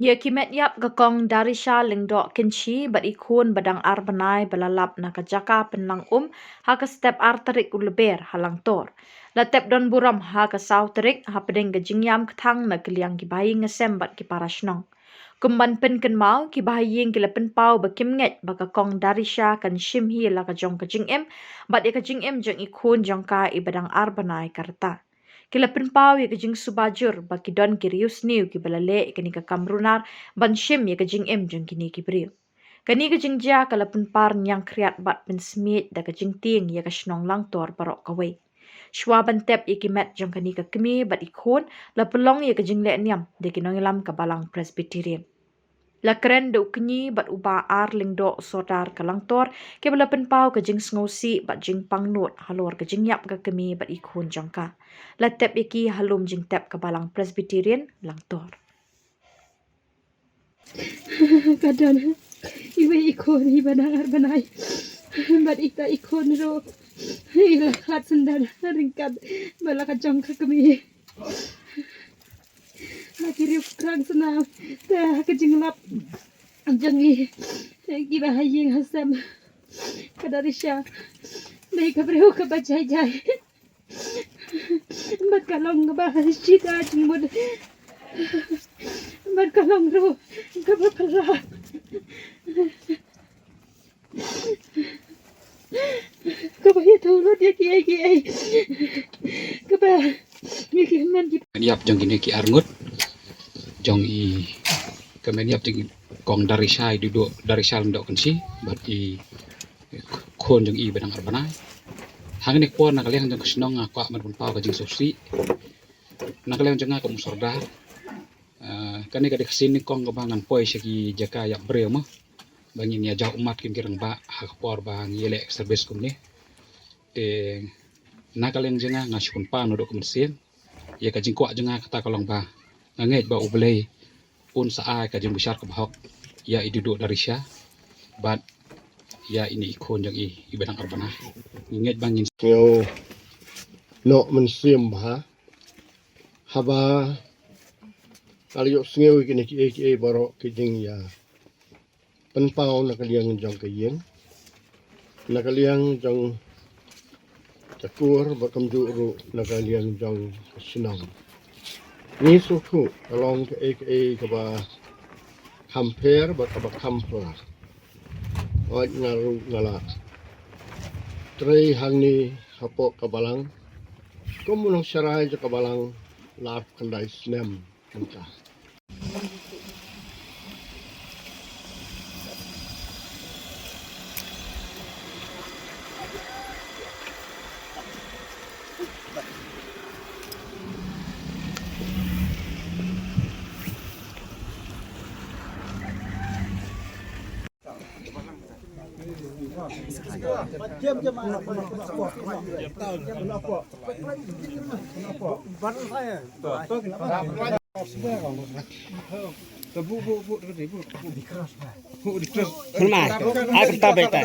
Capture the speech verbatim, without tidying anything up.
Ïa ki met ïap ka Kong Darisha Lyngdoh Kynshi bad i khun ba dang ar bnai ba la lap na ka jaka pynlang um ha ka step ar tarik u Lber ha Langtor. La tep don burom ha ka saw tarik hapdeng ka jingïam kthang na ka liang ki bahaïing hasem bad ki para shnong. Kum ban pynkynmaw, ki bahaïing ki la pynpaw ba kim ngeit ba ka Kong Darisha kan shim hi la ka jong ka jingim bad ïa ka jingim jong i khun jong ka i ba dang ar bnai ka rta. Ki la pynpaw ïa ka jingsuba jur ba ki don ki riewsniew ki ba la leh ïa kane ka kam runar ban shim ïa ka jingim jong kine ki briew. Kane ka jingjia ka la pynpar ñiangkhriat bad pynsmiej da ka jingtieng ïa ka shnong Langtor baroh kawei. Shuwa ban tep ïa ki met jong kane ka kmie bad i khun, la pynlong ïa ka jingleh niam da ki nongïalam ka Balang Presbyterian. La kren da u kñi bad u Bah R. Lyngdoh, u Sordar ka Langtor, ki ba la pynpaw ka jingsngewsih bad jingpang nud halor ka jingïap ka kmie bad i khun jong ka. La tep ïa ki ha lum jingtep ka Balang Presbyterian Langtor. Ka don iwei i khun i ba dang ar bnai bad ita i khun ruh i la khlad syndon ryngkat bad la ka jong ka kmie. Na ki riew krang snam te ha ka jinglap jong i, ki bahaïing hasem ka Darisha dei ka briew ka ba jai jai. Bad ka long kaba shida jingmut. Bad ka long ruh kaba phylla. Kaba ïathuh lut ïa kiei kiei kaba ïa ki hynmen ki. Met ïap jong kine ki arngut jong i, ka met ïap jong i Kong Darisha, i Duduh Darisha Lyngdoh Kynshi bad i khun jong i ba dang ar bnai. Hangne ka por na ka liang jong ka shnong nga kwah ban pynpaw ka jingsngewsih na ka liang jong nga kum u Sordar. Ah, kane ka dei ka sien nyngkong kaba ngan poi sha ki jaka ïap briew mo, ba ngin ïa jaw ummat kim ki rangbah ha ka por ba ngi leh service kumne. Te na ka liang jong nga nga shu pynpaw naduh ka mynsiem. Ïa ka jingkwah jong nga kata ka long ba nga ngeit ba U Blei un sa ai ka jingbishar kaba hok ïa i Duduh Darisha bad ïa ine i khun jong i, i ba dang ar bnai. Ngi ngeit ba ngin sngew noh mynsiem bha haba nga la ïohsngew ïa kine kiei kiei baroh ki jingïa pynpaw na ka liang jong ka ïing, na ka liang jong ka kur bad kumjuh ruh na ka liang jong ka shnong. Ngi sngewthuh ka long kaei kaei kaba kham pher bad kaba kham phylla. Hooid, nga ruh nga la trei hangne hapoh ka balang kum u nongsharai jong ka balang la arphew khyndai snem. Khun mai, ai kata beta.